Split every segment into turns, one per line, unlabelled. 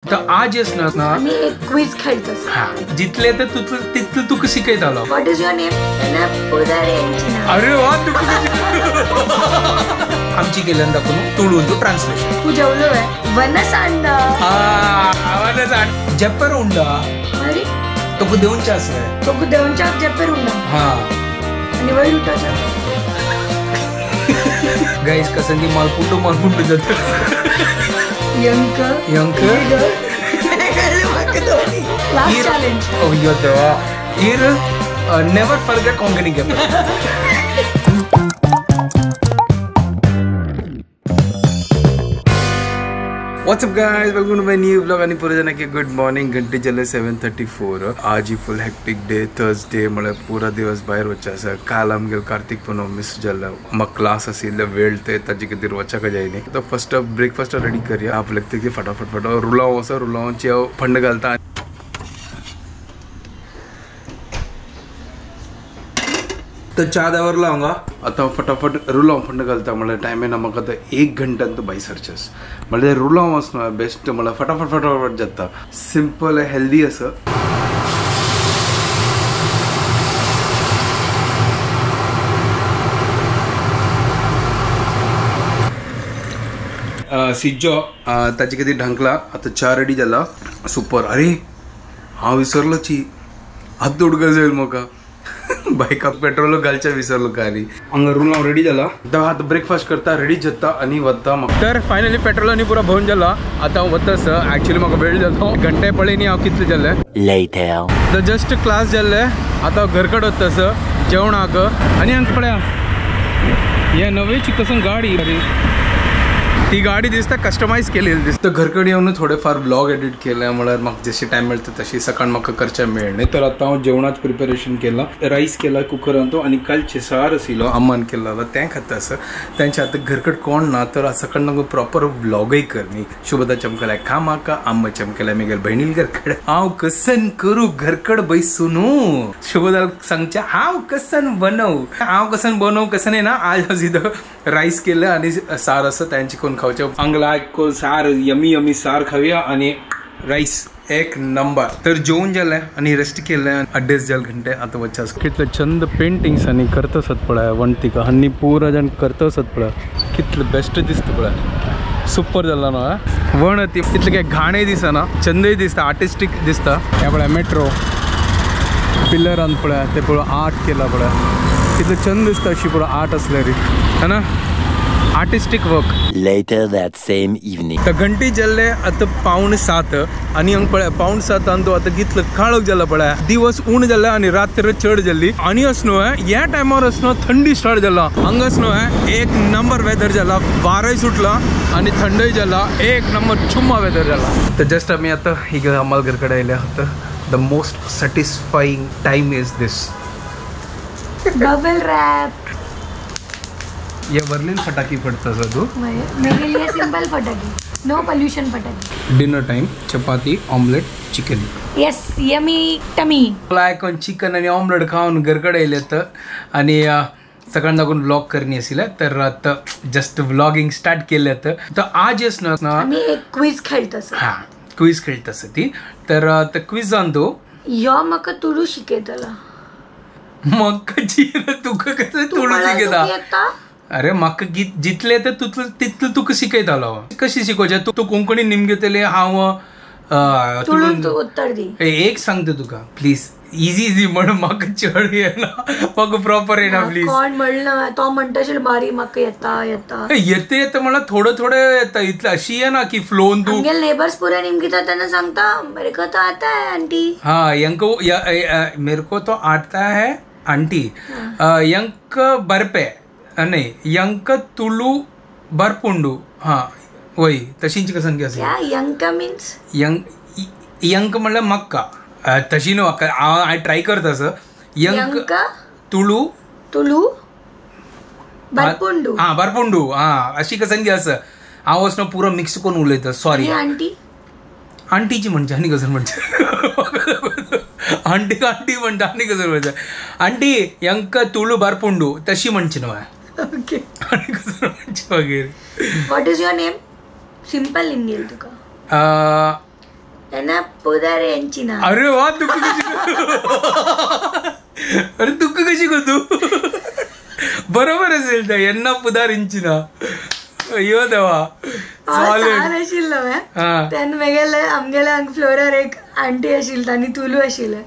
तर आज ना
आमी एक क्विज खेळतो.
हा, जितले तर तितले तुका शिकयतालो.
What is your name?
अरे वा, तुका आमची केल्यान दाखोवन तुळून तू ट्रान्सलेशन.
तू जेवलो वनसांडा.
हा, जेपर उंडा तुका देवनचे आसा.
तुका देवनच्या जेपर उंडा.
हा,
आणि वयर उठायचं.
गाईस कसं की मालपुंडू मालपुंडू जातं.
यंक
यंक
लास्ट चॅलेंज.
ओ यो देवा, इर never forget Konkani game. What's up guys, welcome to my new vlog. आणि पूरा जना के गुड मॉर्निंग. घंटे चले 7:34. आज ही फुल हेक्टिक डे, थर्सडे म्हळ्यार पुरा दिवस भायर वचचें आसा. काल आमगेलो कार्तिक पुनव मिस जाल्लो, म्हाका क्लास आशिल्लो वेळ ते ताजे खातीर वचपाक जायनी. तो फर्स्ट ब्रेकफास्ट रेडी करया. हांव लगता की फटाफट फटाफट रुलाव आसा, रुलावाची हांव फंड घालता. तर च्या दवरला हांगा. आतां फटाफट रुलाव फंड घालता म्हळ्यार टायम येना म्हाका. आतां एक घंट्यान तूं भायर सरचेस म्हळ्यार रुलाव आसा बेस्ट, म्हळ्यार फटाफट फटाफट जाता, सिंपल हेल्दी आसा. सिज्जो ताजे खातीर ढांकला. आतां च्या रेडी जाला, सुपर. अरे हांव विसरलो ची, आतां उडका जायल म्हाका. बायकाक पेट्रोल घालच्या विसरलो कारी. हांगा रुलाव रेडी जाला. आतां ब्रेकफास्ट करता, रेडी जाता आनी वता. तर फायनली पेट्रोल आनी पुरो भरून जाला. आतां हांव वता सर. एक्चुअली म्हाका वेळ जालो, घंटे पळय न्ही हांव कितले जाले. तर जस्ट क्लास जाल्ले, आतां हांव घरकड वता सर जेवणाक. आनी हांगा पळया हे नवेची कसं गाडी, ती गाडी दिसता कस्टमायज केलेली दिसता. घरकडे येवन थोडेफार ब्लॉग एडिट केले, म्हळ्यार म्हाका जशी टायम मेळटा तशी सकाळ म्हाका करचें मेळ्ळें. तर आतां हांव जेवणाच प्रिपेरेशन केलां, रायस केला कुकरान तो, आनी कालचें सार आशिल्लो अम्मान केल्लो तें खाता आसा. तेंच्या आतां घरकड कोण ना, तर सकाळ म्हाका प्रॉपर ब्लॉगय करनी. शुभदा चमकलाय कामाक, अम्मा चमकलाय मेगेल भयणील घरकड. हांव कसन करूं घरकड बैसून शुभदा सांगचें हांव कसन बनव, हांव कसन बनव कसन ना. आज हांव सिधो रायस केलं आनी सार आसा तेंचे कोण खावचे. आंगला कोण सार यमी यमी सार खावया आणि राईस एक नंबर. तर जेवण जालें आनी रेस्ट केलें, अड्डेच जाल घंटे. आतां वचचें आसा. कितले चंद पेंटिंग्स आनी करता आसात पळय वण्टीक, आनी पुरा जाण करता आसात पळय, कितले बेस्ट दिसता पळय, सुपर जाला न्हू. वण ती तितले काय घाणय दिसना, चंदय दिसता, आर्टिस्टीक दिसता. हे पळय मेट्रो पिलरान पळय ते पळय आर्ट केला पळय, कितले चंद दिसता अशी पळय आर्ट आसल्यारी है ना, artistic work.
Later that same evening.
तर घंटी जाल्ले आतां 6:45 आनी हांगा पळय 6:45 तो आतां कितलो काळोख जाला पळय, दिवस ऊण जाल्ले आनी रात्र चड जाल्ली. आनी अशें न्हू ह्या टायमार अशें न्हू थंडी स्टार्ट जाला. हांगा अशें न्हू एक नंबर वेदर जाला, वारय सुटला आनी थंडय जाला, एक नंबर चुम्मा वेदर जाला. तर जस्ट आमी आतां हिंगा अम्माल घर कडेन आयल्या. आतां the most satisfying time is this
bubble wrap.
ये बर्लिन फटाकी फटता सर तू.
मेरे लिए सिंपल फटाकी, नो पोल्यूशन फटाकी.
Dinner time, chapati, omelette, chicken.
Yes, yummy tummy.
Like on chicken आणि ऑमलेट खाऊन घरकडे येले तर. आणि सकाळ दाखवून व्लॉग करणी असेल तर आता जस्ट व्लॉगिंग स्टार्ट केलं. तर आजच ना
आमी एक क्विज खेळतो.
हा, क्विज खेळत ती. तर क्विज जाणतो
यो म्हाका तुळू शिकयतलो.
म्हाका तुका कसं तुळू शिकयता? अरे म्हाका जितले तर तितले तुका शिकयतालो. कशी शिकोवचें? तूं कोंकणी निमगेतले, हांव
तुळून उत्तर दी.
एक सांगता तुका प्लीज, इजी इजी म्हण, म्हाका चड येना, म्हाका प्रॉपर येना प्लीज.
कोण म्हणलं तो म्हणटा अशें बारी म्हाका येता येता
येता येता म्हणल्यार थोडं थोडं येता, इतलें अशी येना की फ्लोन तूं.
नेबर्स पुरे निमगिता तेन्ना सांगता मेरे को तो आता है आंटी.
हा, यंक मेरे को तो आता है आंटी. यंक बर्पे नाही, यंक तुलू बरपुंडू. हा वय तशींची कसं की आसा.
यंक मीन्स
यंक यंक म्हणल्यार मक्का. तशी न्हू हांव ट्राय करता सर. यंक तुळू
तुळू बरपुंडू.
हा बरपुंडू. हा अशी कसं की आसा. हांव वचून पुरो मिक्स करून उलयता, सॉरी.
आंटी
आंटीची म्हणचे आनी कसं म्हणचे आंटी आंटी म्हणटा आनी कसं म्हणचे आंटी यंक तुळू बरपुंडू तशी म्हणची न्हू.
ओके.
आनी कसं म्हणचे मागीर.
What is your name? Simple निमगेल तुका. पुदार यांची ना.
अरे वा, तुका कशी, अरे तुका कशी गो तू, बरोबर असेल तर यांना पुदार इंची ना. यो देवा,
ल्हान आशिल्लो तेन्ना मेगेले आमगेले हांगा फ्लोरार एक आंटी आशिल्ली, तांणी तुलू आशिल्ले,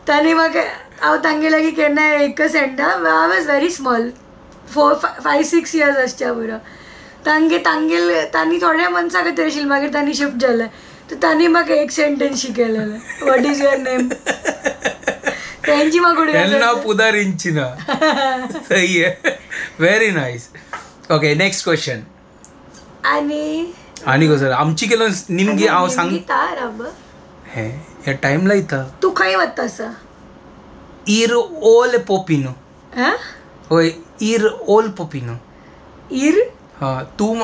तांणी म्हाका हांव तांगे लागीं केन्ना एक Santa, I was very small, 4, 5, 6 years आसच्या पुरो. तांगे तांगेले तांणी थोड्या मनशां खातीर आशिल्लें, मागीर तांणी शिफ्ट जालें, तर तांणी म्हाका एक sentence शिकयलेलें, what is your name. त्यांची म्हाका
पुदार इंची ना. सही आहे, very nice. Okay, next question.
आणि
आणि कसं आमची केलं निमगी हांव सांग हे ह्या टाइम लायता.
तू खंय वता आसा?
इर ओल पोपिनो. हय, इर ओल पोपिनो.
इर
हा, तू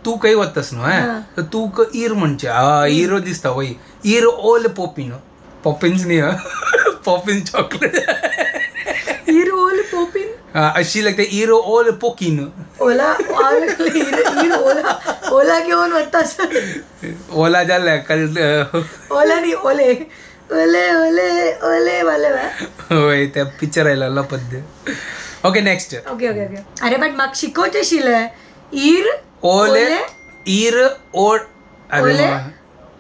तू खंय वतास न्हू हें, तर तूं इर म्हणचें. हा, इरो दिसता. वय, इर ओल पोपिनो. पॉपिन्स न्ही, पॉपिन्स चॉकलेट.
इर ओल पोपिन
अशी लागते, इर ओल पोकीन.
ओला इर ओला ओला घेऊन वता.
ओला जालें कल,
ओला न्ही, ओले ओले ओले ओले वाले.
हय, ते पिक्चर आयला पद्य. Okay, next.
Okay okay okay. अरे बट म्हाका शिकोवचें आशिल्लें. इर
ओले इर ओ, अरे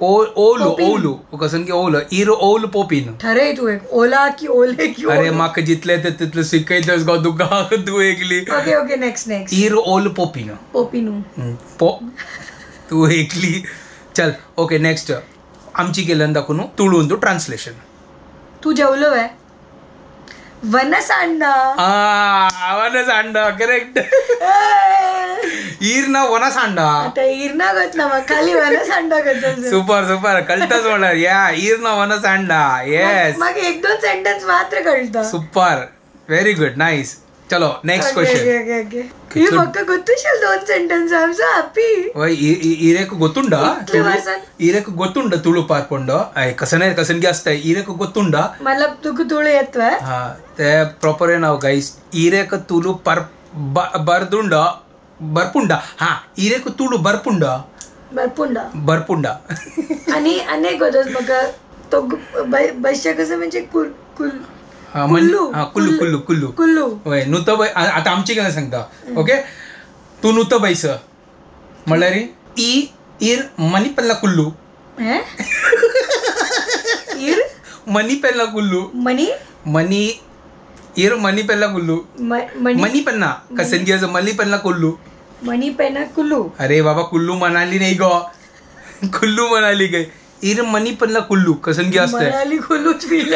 ओलू ओलू कसन की ओल, इर ओल पोपीन.
ठरय तू एक ओला की ओले की.
अरे म्हाका जितले ते तितले शिकयतस गो तुका, तू एकली.
Okay okay, next next.
इर ओल पोपिनो.
पोपिनो
पो, तू एकली. चल ओके, नेक्स्ट. आमची केल्यान दाखोव न्हू तुळून तूं ट्रान्सलेशन.
तू जेवलो वे? वनस अंडा.
वनस अंडा, करेक्ट. इर ना वनस अंडा.
आता इर ना घातला मग खाली वनस अंडा करता.
सुपर सुपर, कळटाच म्हणल्यार. या इर ना वनस अंडा. येस,
मागीर एक दोन सेंटेन्स मात्र कळटा.
Super, very good, nice. चलो नेक्स्ट क्वेश्चन.
ही म्हाका गोत्तुशेल दोन sentence. I am so happy.
वय, इरेक गोतुंडा, इरेक गोतुंड तुळू पारपोंड कसने कसनगी असता. इरेक गोतुंडा
मतलब तुका तुळू येतवे.
हा, ते प्रॉपर नाव गाईस. इरेक तुलू पार बरदुंड बरपुंडा. हा, इरेक तुळू बरपुंडा
बरपुंडा
बरपुंडा.
आणि अनेक होतोस म्हाका तो बश्या कसं म्हणजे कुल कुल कुल्लू.
कुल्लू कुल्लू कुल्लू
कुल्लू.
वय नुतो बाय. आतां आमची केन्ना सांगता. ओके, तूं नुतो बैस म्हणल्यार ई इर मनी पेल्ला कुल्लू.
इर
मनी पेल्ला कुल्लू.
मनी
मनी इर मनी पेल्ला कुल्लू. मनी पन्ना कसनगी असं मनी पन्ना कुल्लू.
मनी पेना कुल्लू.
अरे बाबा, कुल्लू मनाली नाही गो, कुल्लू मनाली गे. इर मनी पन्ना कुल्लू कसनगी असते.
Manali कुल्लूच feel.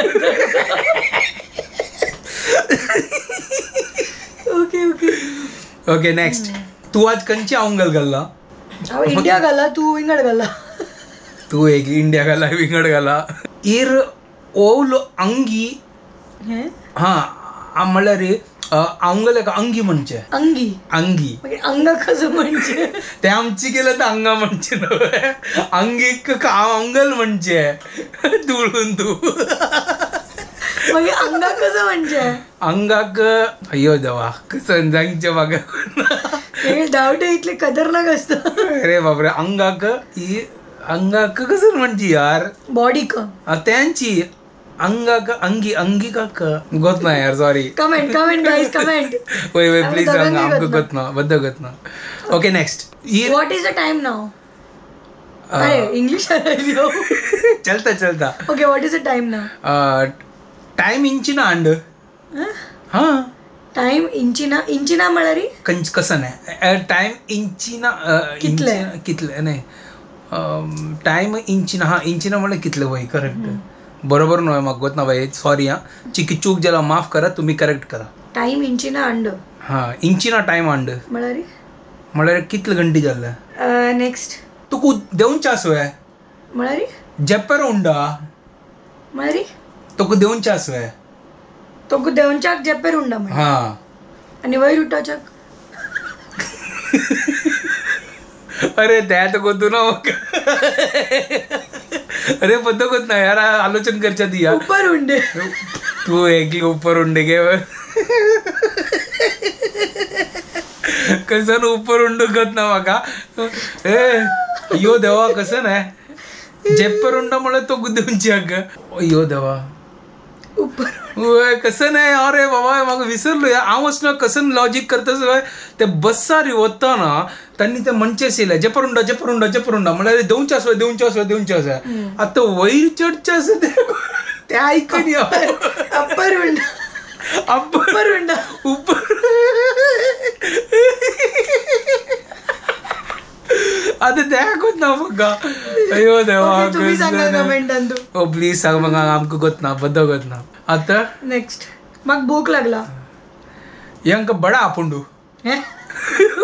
Okay okay
okay, next. तू आज कंची आंगल घाल्ला?
हांव इंडिया घाला, तू विंगड घाला.
तू एक इंडिया घाला विंगड घाला. इर ओल अंगी. हा, म्हणल्यार आंगल एका अंगी म्हणचे.
अंगी
अंगी
अंगा कसं म्हणजे
ते आमची केलं तर अंगा म्हणचे न्हय, अंगीक आंगल म्हणचे. तुळून तू
मागीर अंगा कसं म्हणजे
अंगाक. अय्यो देवा, कसं सांगचें म्हाका
डावट इतले खतरनाक असता.
अरे बापरे, अंगाक अंगाक कसं म्हणची यार.
बॉडीक
त्यांची अंगाक अंगी अंगी काक गोत ना यार, sorry.
Comment comment guys, comment.
वय वय प्लीज सांग, आमकां गोत ना, बद्द गोत ना. Okay, next.
What is the time now? अरे इंग्लिश
चलता चलता.
Okay, what is the time now?
Time इंचिना अंड. हा,
टाइम इंचिना. इंचिना म्हळ्यार
कसं नाही टाइम इंचिना
कितले
कितले नाही टाइम इंचिना. हा, इंचिना म्हळ्यार कितले. वय करेक्ट, बरोबर न्हय म्हाका गोत ना बाई, सॉरी. हा, चिकी चूक जाल्यार माफ करा, तुमी करेक्ट करा.
टाइम इंचिना अंड.
हा, इंचिना टाइम अंड
म्हळ्यार
म्हळ्यार कितले घंटे जाल्ले.
नेक्स्ट.
तुका देवच्या आसवे
म्हळ्यार
जेपर उंडा.
म्हळ्यार
तुका देवच्या आसवे.
तुका देवच्याक जेपेर उंडा म्हण.
हा,
आनी वयर उठोवच्याक.
अरे त्या तर गोतू ना म्हाका. अरे बद्द गोत ना यार, आलोचन करच्या ती यार.
उपर उंडे
तू एकली उपर उंडे गे. कसं उपर उंडू गत ना म्हाका. ए यो देवा, कसं नाही. जेप्परुंडा म्हळ्यार तो दिवची अग अय्यो देवा वय कसं नाही. अरे बाबा म्हाका विसरलो हांव वचना कसं लॉजीक करता ते बस्सार वतना तांणी ते म्हणचे आशिल्ले जेपरुंडा जेपरुंडा जेपरुंडा म्हळ्यार देवचे आसो देवचे आसो देवचे आसा. आतां वयर चडचे आसा ते आयकनी
अप्पर अप्पर
उपर आता त्या ना म्हाका. अयो देवा
तुम्ही सांगा कमेंटान.
ओ प्लीज सांग म्हाका आमकां गोत ना बद्द गोत ना. आता
नेक्स्ट म्हाका भूक लागला.
यांका बडा आपुंडू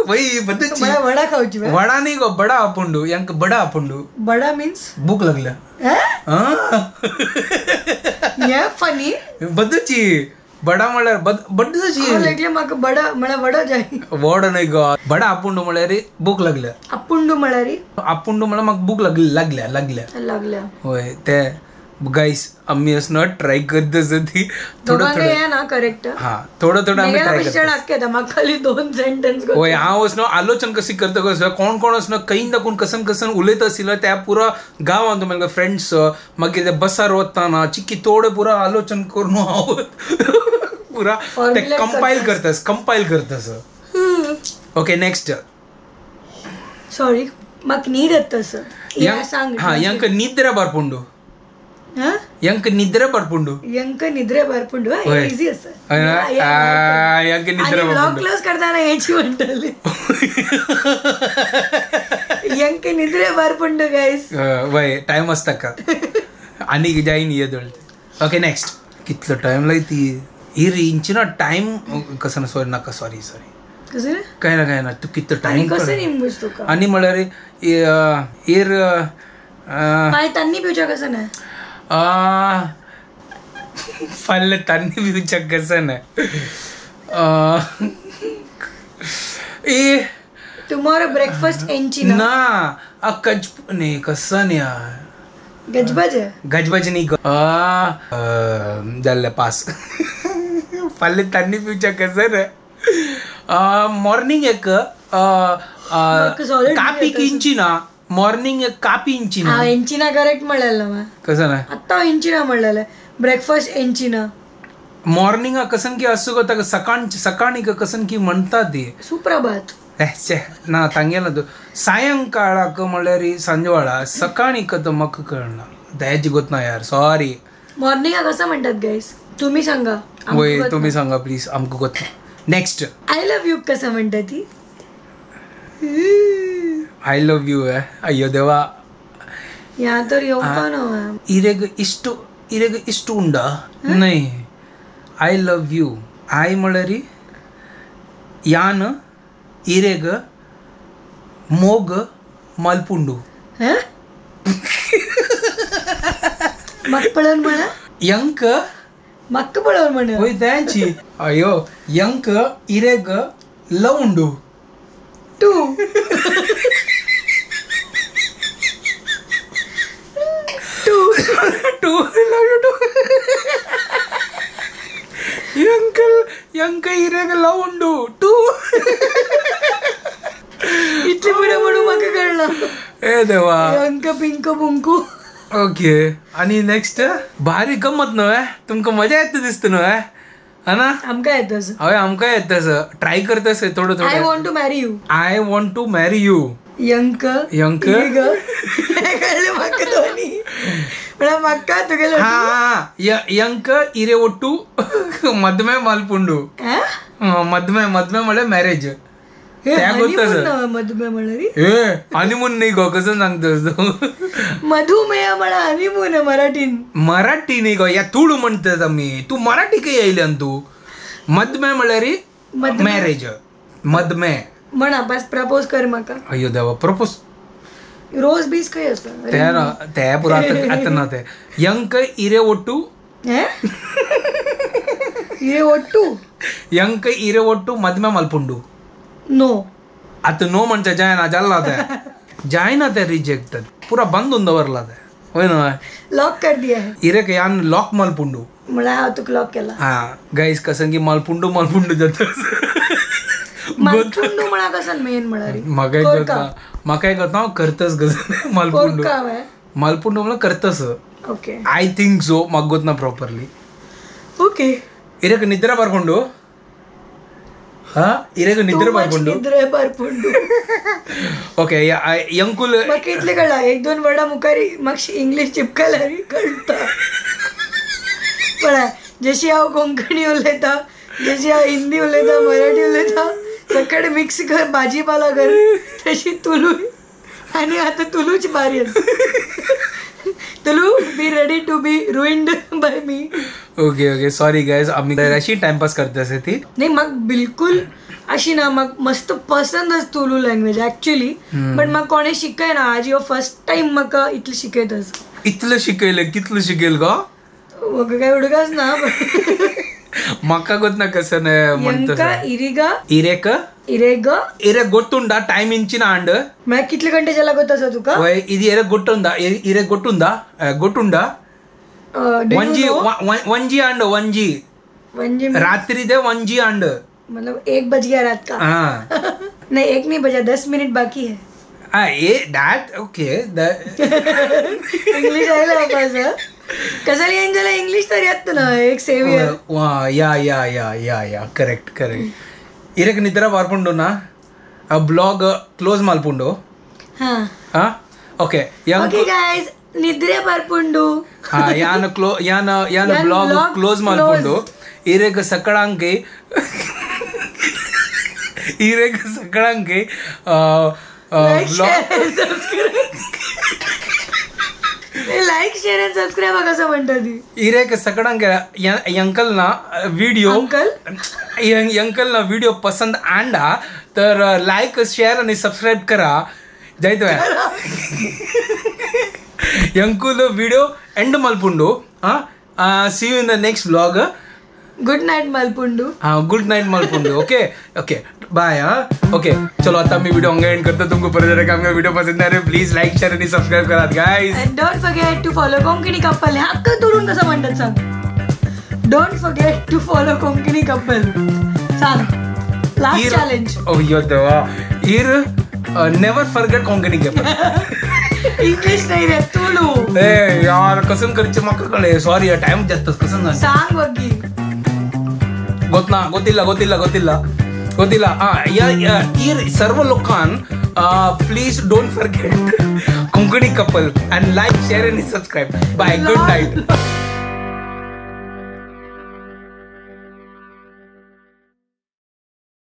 वय बद्दची
वडा खावची.
वडा नाही गो बडा आपुंडू. यांका बडा आपुंडू.
बडा मीन्स
भूक लागल्या.
हे फनी
बद्दची बडा म्हळ्यार बड्डची
लागले म्हाका. बडा म्हळ्यार वडा जाय.
वडो न्हय गो बडा आपुंडू म्हळ्यार भूक लागल्या.
आपुंडू म्हळ्यार
आपुंडू म्हळ्यार म्हाका भूक लागली लागल्या लागल्या
लागल्या.
हय ते गाईस आम्ही असं ट्राय करत ती थोडं थोडं
ना करेक्ट.
हा थोडं थोडं आम्ही ट्राय
करतो. खाली दोन सेंटेन्स
होय हांव असं आलोचन कशी करता कसं कोण कोण असं कहीं ना कोण कसन कसन उलयत आशिल्लो त्या पुरा गांवांत म्हाका फ्रेंड्स मागीर ते बसार वतना चिकी थोडे पुरा आलोचन करून हांव पुरा ते कंपायल करतास कंपायल करतास. Okay next.
सॉरी म्हाका न्हीद येता तसं. सांग.
हा यांका निद्रा बारपुंडू. यांक निद्रे बरपुंडू.
यांक निद्रे बरपुंडू इझी आसा.
यांक निद्रे
लॉक क्लोज करताना हेची म्हणटली यांक निद्रे बरपुंडू गायस.
वय टाइम आसता का आनी जायन ये. Okay next. कितलो टाइम लायती ही रिंची ना टाइम कसं ना. सॉरी नाका सॉरी सॉरी
कसं
काय ना काय ना तू कितलो टाइम
कसं निमगुस तुका.
आनी म्हळ्यार इर
पाय तान्नी पिवच्या कसं ना.
फाल्यां तान्नी पिवच्या कसं ना. ए
टुमॉरो ब्रेकफास्ट एंची
ना. कज नाही कसं नाही
गजबज
गजबज नाही जाल्ले पास. फाल्यां तान्नी पिवच्या कसं ना. मॉर्निंग एक कापी किंची ना. मॉर्निंग एक कापी इंची ना.
इंचिना करेक्ट म्हणलेलं ना.
कसं ना
आता इंचिना म्हणलेलं ब्रेकफास्ट इंचिना.
मॉर्निंग कसन की असं गो सकाळ सकाळी कसन की म्हणतात ती
सुप्रभात
ना तांगेला तू सायंकाळाक म्हणल्यार सांजवाळा सकाळी कत म्हाका कळना दयाची गोत ना यार सॉरी.
मॉर्निंग कसं म्हणतात गाईस तुम्ही सांगा.
वय तुम्ही सांगा प्लीज आमकां गोत ना. नेक्स्ट.
I love you कसं म्हणतात ती.
I love you अय्यो देवा.
या तर येवपा ना.
इरेग इश्ट इरेग इश्ट उंडा नाही. I love you I म्हळ्यार यान इरेग मोग मालपुंडू.
म्हाका पळोवन म्हणा
यंक
म्हाका पळोवन म्हणा
वय तेंची अयो यंक इरेग लव उंडू
two two
two love you too. Uncle यंक इरेग love उंडू टू.
इतले पुढे म्हणून म्हाका कळलं.
ए देवा
यंक पिंक बुंकू.
ओके आणि नेक्स्ट. भारी गंमत न्हय तुमकां मजा येता दिसता न्हय हा ना.
आमकां येता.
हय आमकां येता ट्राय करता थोडं थोडं.
I want to marry you.
I want to marry you.
यंक
यंक
कळलं म्हाका दोन्ही म्हळ्यार म्हाका तुगेलो.
हा यंक इरे ओट्टू मदमे मालपुंडू. मदमे मदमे म्हळ्यार मॅरेज.
मधुमेह म्हळ्यार
ए हनीमून नाही गो कसं सांगतस तू.
मधुमेह म्हळ्यार हनीमून मराठीन.
मराठी नाही गो या तुळू म्हणतात आम्ही. तू मराठी काही येयली तू. मधमे म्हळ्यार मॅरेज. मधमे
म्हणा बस प्रपोज कर म्हाका.
अय्यो देवा प्रपोज
रोज बीज खंय आसा
ते ना ते पुरो आतां ना ते यंक इरे ओट्टू
इरे ओट्टू
यंक इरे ओट्टू मदमे मालपुंडू.
नो
आता नो म्हणच्या जायना जाल्ला ते जायना ते रिजेक्ट पुरा बंद दवरला ते. होय ना
लॉक कर दिया है
इरे यान लॉक मालपुंडू
म्हळ्यार हांव तुका लॉक केला.
हा गाईस कसं की मालपुंडू मालपुंडू जाता.
मालपुंडू म्हणा कसं मेन म्हळ्यार
म्हाकाय गोत म्हाकाय गोत हांव करतच कसं मालपुंडू. मलपुंडू म्हणल्यार करतस.
ओके
I think so म्हाका गोत ना प्रॉपरली.
ओके
इरेक निद्रा परपुंडू. हा इरेक निद्रा परपुंडू.
निद्रा परपुंडू.
ओके यंकुल
म्हाका इतलें कळ्ळा एक दोन वर्डां मुखार मातशी इंग्लीश चिपकल्यार कळटा. पळय जशी हांव कोंकणी उलयता जशी हांव हिंदी उलयता मराठी उलयता सगळे मिक्स कर भाजीपाला कर तशी तुलू आनी आतां तुलूच बारी आसा. Tulu be ready to be ruined by me.
Okay okay sorry guys आमी अशी टाइमपास करते असे ती.
नाही म्हाका बिलकुल अशी ना म्हाका मस्त पसंद आसा तुलू लँग्वेज एक्चुअली बट म्हाका कोणें शिकयना. आज हो फर्स्ट टायम म्हाका इतलें शिकयत आसा.
इतलें शिकयलें कितलें शिकयल गो?
म्हाका काय उडकास ना.
म्हाका गोत ना कसं
म्हणता. इरिगा
इरेक
इरेग
इरे गोट्टुंडा टाइम इंचिन आंड
म्हळ्यार कितले घंटे जाला गोत आसा तुका?
वय इदी एरे गोट्टुंडा इरे गोट्टुंडा गोट्टुंडा वंजी वंजी आंड वंजी
वंजी
रात्रि दे वंजी आंड
मतलब 1 बज गया रात का.
हाँ
नहीं 1 नहीं बजा 10 मिनट बाकी है.
हाँ ये that okay
English आयला पास कसं येऊन इंग्लिश तर येत ना एक सेवियर.
वा या या या या या करेक्ट करेक्ट. इरेक निद्रा वारपुंडो ना ब्लॉग क्लोज मालपुंडो.
हां
हां ओके
ओके गाइस निद्रे पारपुंडू.
हां यान क्लो यान यान ब्लॉग क्लोज मालपुंडो. इरेक सकळांके इरेक सकळांके
लाईक शेअर आणि सबस्क्राईब कसं म्हणतात ती.
इरेक सकळांके अंकल ना व्हिडिओ
अंकल
अंकल ना व्हिडिओ पसंद आंडा तर लाईक शेअर आणि सबस्क्राईब करा. जायतो अंकुल व्हिडिओ एंड मलपुंडू. हां see you in the next vlog.
Good night मलपुंडू.
हां गुड नाईट मलपुंडू. ओके ओके बाय. हाँ ओके चलो आता मी व्हिडिओ अंग एंड करतो. तुमको परत जर का व्हिडिओ पसंद आले प्लीज लाईक शेअर आणि सबस्क्राईब करा guys.
And don't forget to follow Konkani couple. हक्क तुरून कसं म्हणतात सांग. Don't forget to follow Konkani couple. सांग लास्ट चॅलेंज.
ओ यो देवा इर never forget Konkani couple.
English नाही रे तुलू.
ए यार कसं करचे माका कळे सॉरी टाइम जास्त कसं
सांग बघी.
गोतना गोतिल्ला गोतिल्ला गोतिल्ला गोतिल्ला. हा इर सर्व लोकां please don't forget Konkani couple and like share आणि सबस्क्राईब. Bye good night.